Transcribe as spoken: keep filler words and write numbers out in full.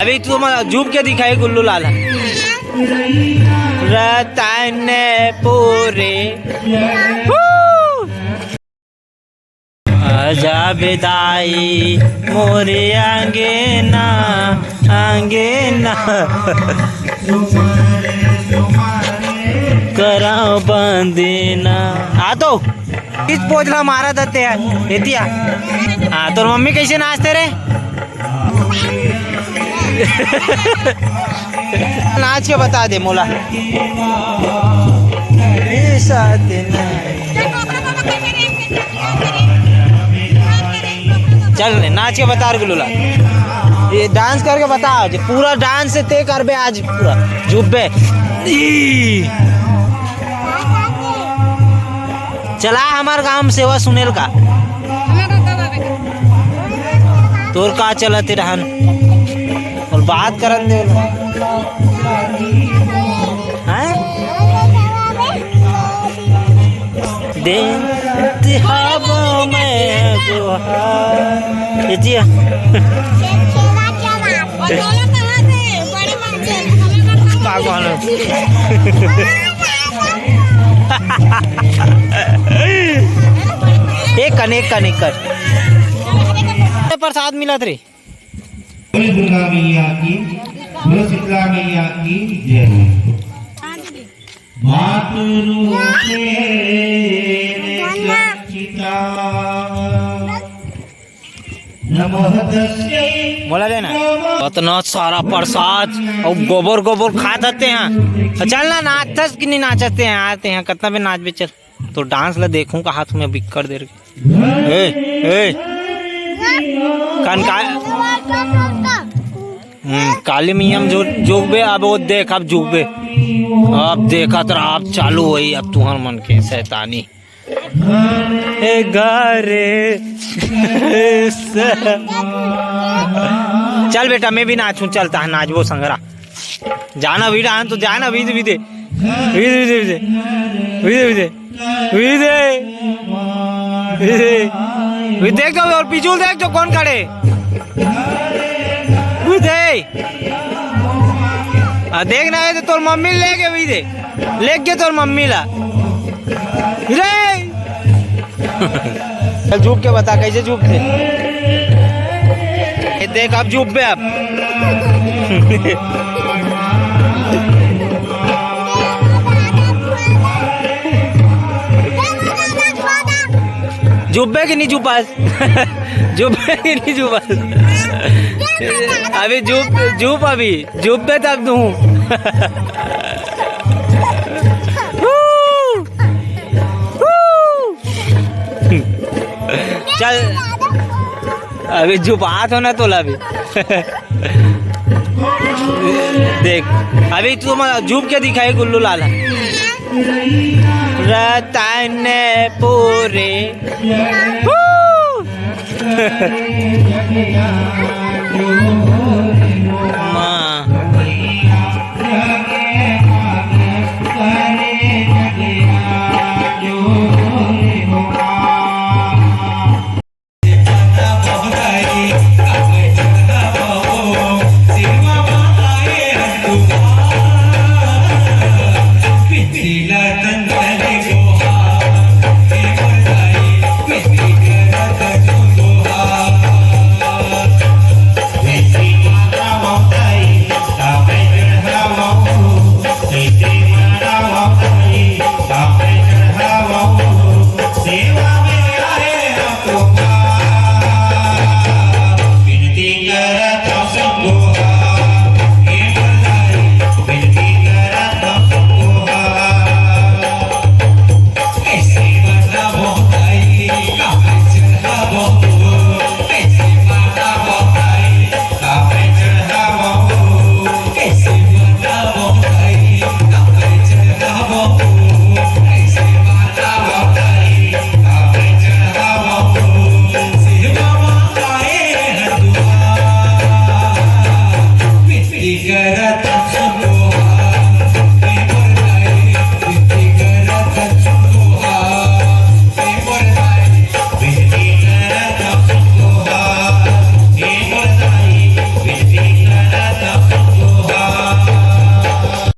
अभी तू मन जूब के दिखाई गुल्लू लाल ह। रतनपुरे। आजा बेदाई मोरे अंगना, अंगना। करा बंदना। आ तो इस पोजला मारा दत्ते है एतिया। हाँ, तोर मम्मी कैसे नाचते रे? नाच के बता दे मोला। चल रे, नाच के बता रे गुल्लू लाल। ये डांस करके बता आज, पूरा डांस ते करबे आज, पूरा जुब्बे। ई। चला हमार गांव में सेवा सुनेल का। तोर का चलत रहन? और बात करन दे। हैं? देत हवं मैं गुहार। ये जी। पागल। एक कन, एक कन, एक कन। प्रसाद मिलत रे। बोले दुर्गा मैया की, बोले शीतला मैया की जय। मातु रूपेण संस्थिता नमः तस्यै। बोला देना। इतना सारा प्रसाद और गोबर गोबर खा जाते हैं। चल ना, नाचस कि नहीं नाचते हैं, आते हैं, कितना भी नाच भी चल। तो डांस ला देखूं का हाथ में बिक्कड़ दे रही। ए, ए। कन का-, हम्म, काली मियम जो, जुगबे, अब वो देख, अब जुगबे। अब देखत रहा, अब चालू होई, अब तुहर मन के शैतानी। ए गारे। चल बेटा, मैं भी नाचूं, चलता है, नाचबो संगरा। जाना भी रहन तो जाना, विदे, विदे। विदे, विदे, विदे। विदे, विदे। विदे। विदे देख दो और पीछू देख दो कौन खड़े। विदे। आ, देखना है तो तोर मम्मी ले के विदे। ले के तोर मम्मी ला। विदे। चल, जूब के बता, कैसे जूबथे? ये देख, अब जूबबे अब। जूबबे कि नहीं जूबस? जूबबे कि नहीं जूबस? अभी जूब, जूब अभी। जूबबे तब तू। चल, अभी जुबात हो ना तोला अभी। देख, अभी तू मन जूब के दिखाई गुल्लू लाल ह। रतनपुरे। माँ।